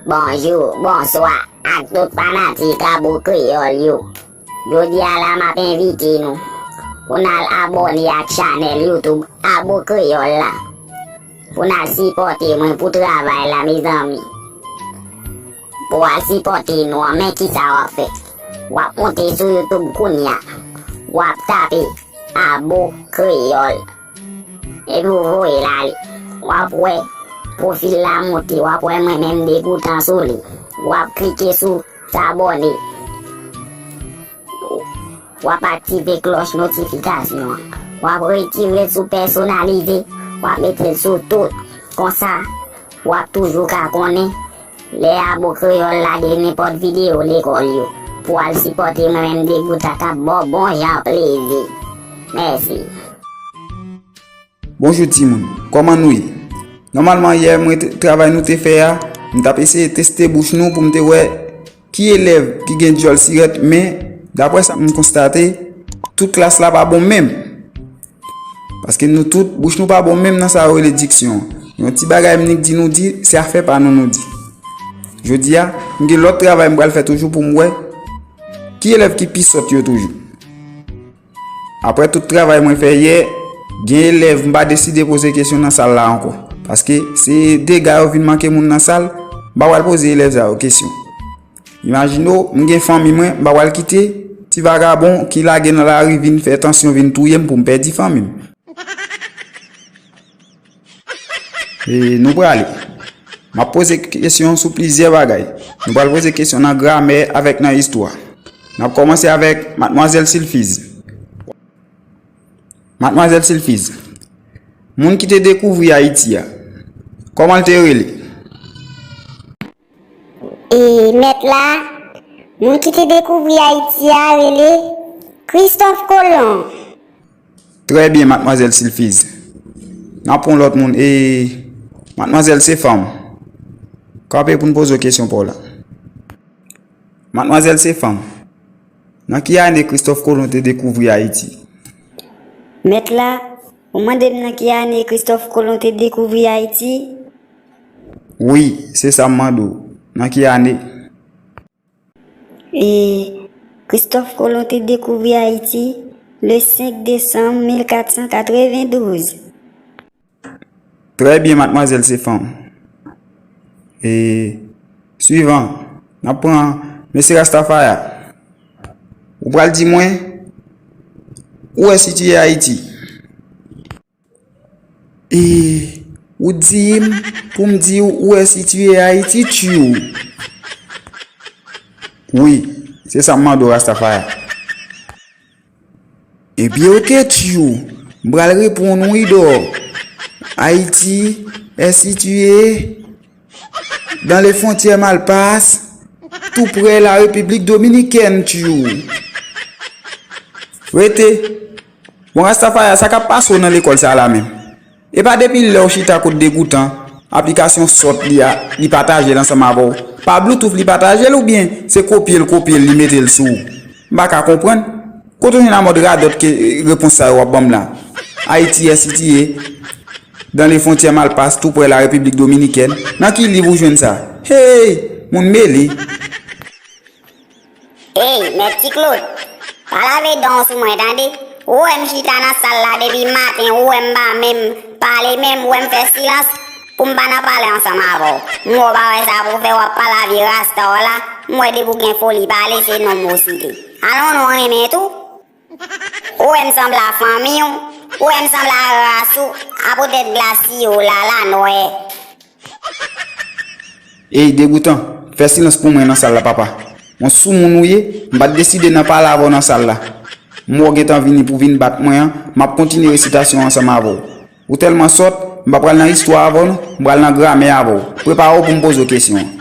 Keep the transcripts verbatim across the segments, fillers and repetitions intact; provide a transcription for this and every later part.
Bonjou, bonswa ak tout fanatik Abo Kreyòl yo. Jodi a la m ap envite nou pou n al abòne ak chanèl YouTube Abo Kreyòl la. Pou n al sipòte mwen pou travay la, mezanmi. Pou w al sipòte nou an, men kisa w ap fè. W ap monte sou YouTube kounye a. W ap tape Abo Kreyòl. Epi w voye l ale. W ap wè pwofil la monte, w ap wè mwen menm Degoutan sou li. W ap klike sou sabòne. W ap aktive klòch notifikasyon an. W ap retire l sou pèsonalize. W ap mete l sou tout. Konsa, w ap toujou ka konnen lè Abo Kreyòl lage nenpòt videyo lekòl yo. Pou w al sipòte mwen menm Degoutan k ap ba w bon jan plezi. Mèsi. Bonjou timoun, kòman nou ye? Nòmalman yè mwen t- travay nou te fè a, m t ap eseye teste bouch nou pou m te wè ki elèv ki gen dyòl sirèt, men daprè sa m konstate, tout klas la pa bon menm. Paske nou tout, bouch nou pa bon menm nan sa yo rele diksyon. Yon ti bagay m nik di nou di, se afè pa nou nou di. Jodi a, m gen lòt travay m pral fè toujou pou m wè ki elèv ki pi sòt yo toujou. Aprè tout travay mwen fè yè, gen elèv m pa deside poze kesyon nan sal la ankò. Paske se dega yo vin manke moun nan sal, m pa pral poze elèv sa yo kesyon. Imajine w, m gen fanmi mwen, m pa pral kite ti vagabon ki lage nan lari vin fè tansyon vin touye m pou m pèdi fanmi m. E nou prale. M ap poze kesyon sou plizyè bagay. Nou pral poze kesyon nan gramè avèk nan istwa. N ap kòmanse avèk Madmwazèl Silfiz. Madmwazèl Silfiz, moun ki te dekouvri Ayiti a, kòman l te rele? E mèt la, moun ki te dekouvri Ayiti a rele Kristòf Kolon. Trè byen, Madmwazèl Silfiz. N ap pran lòt moun. E Madmwazèl Sefanm. Kanpe pou n poze w kesyon pa w la. Madmwazèl Sefanm, nan ki ane Kristòf Kolon te dekouvri Ayiti? Mèt la, ou mande m nan ki ane Kristòf Kolon te dekouvri Ayiti? Wi, se sa m mande w. Nan ki ane? E Kristòf Kolon te dekouvri Ayiti le senk desanm mil kat san katrevendouz. Trè byen, Madmwazèl Sefanm. E swivan, n ap pran Mesye Rastafaya. Ou pral di mwen, ou wè sitiye Ayiti? E ou di m pou m di w ou wè sitiye Ayiti, tchou. Wi, se sa m mande w, Rastafaya. Ebyen oke, tchou. M pral reponn ou, Idò. Ayiti est situé dans les frontières malpasses, tout près la République dominicaine, tchou. Rete. Bon, Rastafari, sa k ap pase w nan lekòl sa a la menm? E pa depi lè w chita kot Degoutan, aplikasyon sòt li a, li pataje l ansanm avè w? Pa Bluetooth li pataje l oubyen se kopye l kopye l li mete l sou ou? M pa ka konprann. Kote w jwenn a mòd radòt ke repons sa yo w ap ban m la? Ayiti est situé dans les frontières malpasses, tout près la République dominicaine. Nan ki liv ou jwenn sa? Hey! Moun mele. Ey, Mèt Ti Claude, pa lave dan w sou mwen tande. Ou wè m chita nan sal la depi maten, ou wè m pa menm pale menm, ou wè m fè silans pou m pa nan pale ansanm avè w. M wè w pa wè sa pou w fè, w ap pale a vye rasta w la. M wè depi w gen foli pale, se non m ou site. Alon non renmen tou. Ou wè m sanble a fanmi w, ou wè m sanble a ras ou, a poutèt glas siye w la, lanwè. Ey, Degoutan, fè silans pou mwen nan sal la, papa. Yon soumoun ou ye, m pa t deside nan pale avè w nan sal la. M wè w gentan vini pou vin bat mwen an, m ap kontinye resitasyon an ansanm avè w. Ou tèlman sòt, m pa pral nan istwa avè w non, m pral nan gramè avè w. Prepare w pou m poze w kesyon an.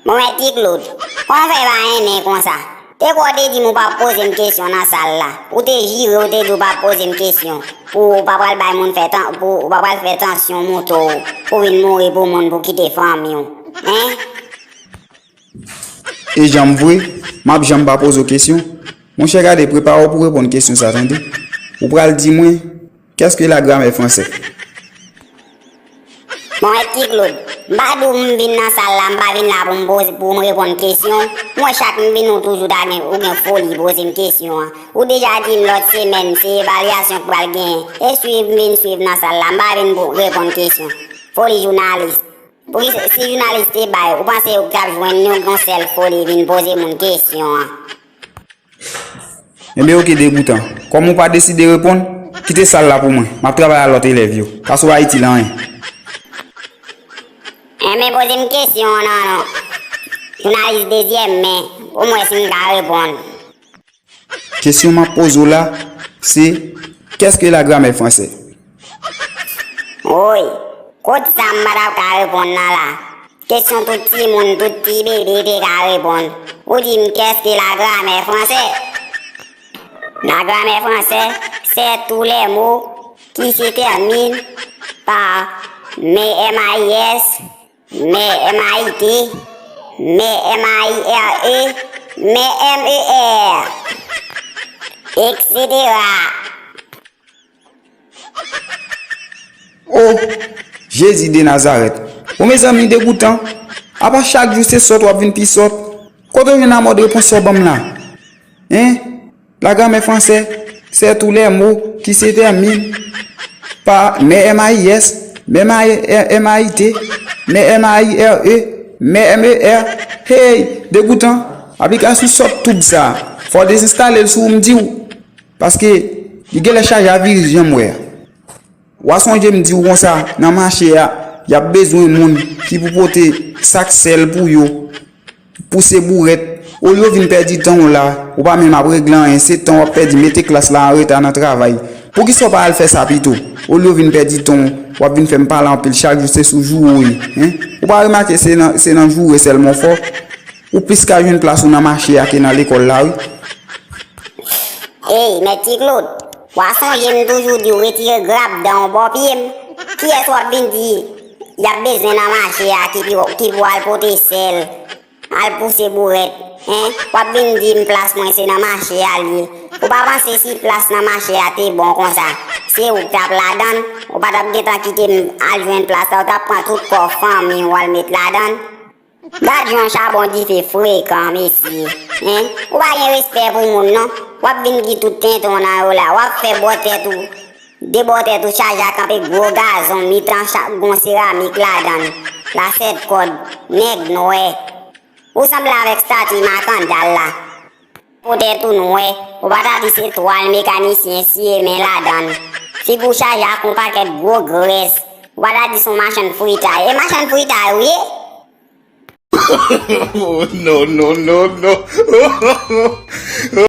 Bon, Mèt Ti Claude, kòman w fè pa renmen konsa? Te kwè w te di m ou p ap poze m kesyon nan sal la. Ou te jire, ou te di w p ap poze m kesyon. Pou ou pa pral bay moun fè tan, pou ou pa pral fè tansyon moute w, pou w vin mouri pou moun pou kite fanmi w. Hein? E janm vre, m ap janm pa poze w kesyon. Monchè, gade, prepare w pou reponn kesyon sa, tande. Ou pral di mwen, Qu'est-ce que la grammaire française? Bon, Mèt Ti Claude, M pa di w m vin nan sal la, m pa vin la pou m poze, pou m reponn kesyon. M wè chak m vin ou toujou ta gen, ou gen foli poze m kesyon an. Ou deja di m lòt semèn se evalyasyon k pral genyen. E swiv m vin swiv nan sal la, m pa vin pou reponn kesyon. Foli jounalis. Pou ki, si jounalis te bay, ou panse ou t ap jwenn yon, yon sèl foli vin poze moun kesyon an? Enben oke, Degoutan. Kòm ou pa deside reponn, kite sal la pou mwen. M ap travay a lòt elèv yo. Pa sou Ayiti la anyen. Enben poze m kesyon an non. Jounalis dezyèm men, pou m wè si m ka reponn. Kesyon m ap poze w la, se, qu'est-ce que la grammaire française? Woy, kot sa m pa t ap ka reponn nan la? Kesyon tout timoun, tout ti bebe te ka reponn. Ou di m qu'est-ce que la grammaire française? La grammaire française, c'est tous les mots qui se terminent par M A I S, M A I T, M A I R E, M E R, et cetera. O Jezi de Nazarèt! Bon mezanmi, Degoutan, apa chak jou se sòt w ap vin pi sòt? Kote w jwenn a mòd repons sa w ban m la? Hein? La grammaire française, c'est tous les mots qui se terminent par M A I S, M A I T, M A I R E, M E R. Hey, Degoutan, aplikasyon sòt toub sa, fò w dezenstale l sou ou m di w. Paske li genlè chaje a viris jan m wè a. W a sonje m di w konsa, nan mache a, y ap bezwen moun ki pou pote sak sèl pou yo, pouse bourèt. Olye w vin pèdi tan w la, ou pa menm ap regle anyen, se tan w ap pèdi, mete klas la an reta nan travay. Poukisa w pa al fè sa pito? Olye w vin pèdi tan w, w ap vin fè m pale anpil, chak jou se sou joure w ye, hein? Ou pa remake se nan, se nan joure sèlman w fò? Ou plis ka jwenn plas ou nan mache a ke nan lekòl la, wi. Ey, Mèt Ti Claude, w a sonje m toujou di w retire grap dan w bò pye m? Kiyès w ap vin di y ap bezwen nan mache a ki pi, ki pou al pote sèl, al pouse bourèt, en? W ap vin di m plas mwen se nan mache a l ye. Ou pa panse si plas nan mache a te bon konsa, se ou k t ap ladan l? Ou pa t ap gentan kite m al jwenn plas la, ou t ap pran tout kò fanmi w al met ladan l. Gad jan chabon dife frekan, mesye. Hein? Ou pa gen respè pou moun, non. W ap vin gi tout tenten w nan yo la. W ap fè bò tèt ou, de bò tèt ou chaje a kanpe gwo gazon, mitan chak gon seramik ladan l. Lasèt kòd, nèg nwè. Ou sanble avèk stati Makandal la. Po tèt ou nwè, ou pa ta di se twal mekanisyen siye men ladan l. Figi w chaje ak yon pakèt gwo grès, ou pa ta di se yon machann fritay. E machann fritay ou ye? Oh, no, no, no, no.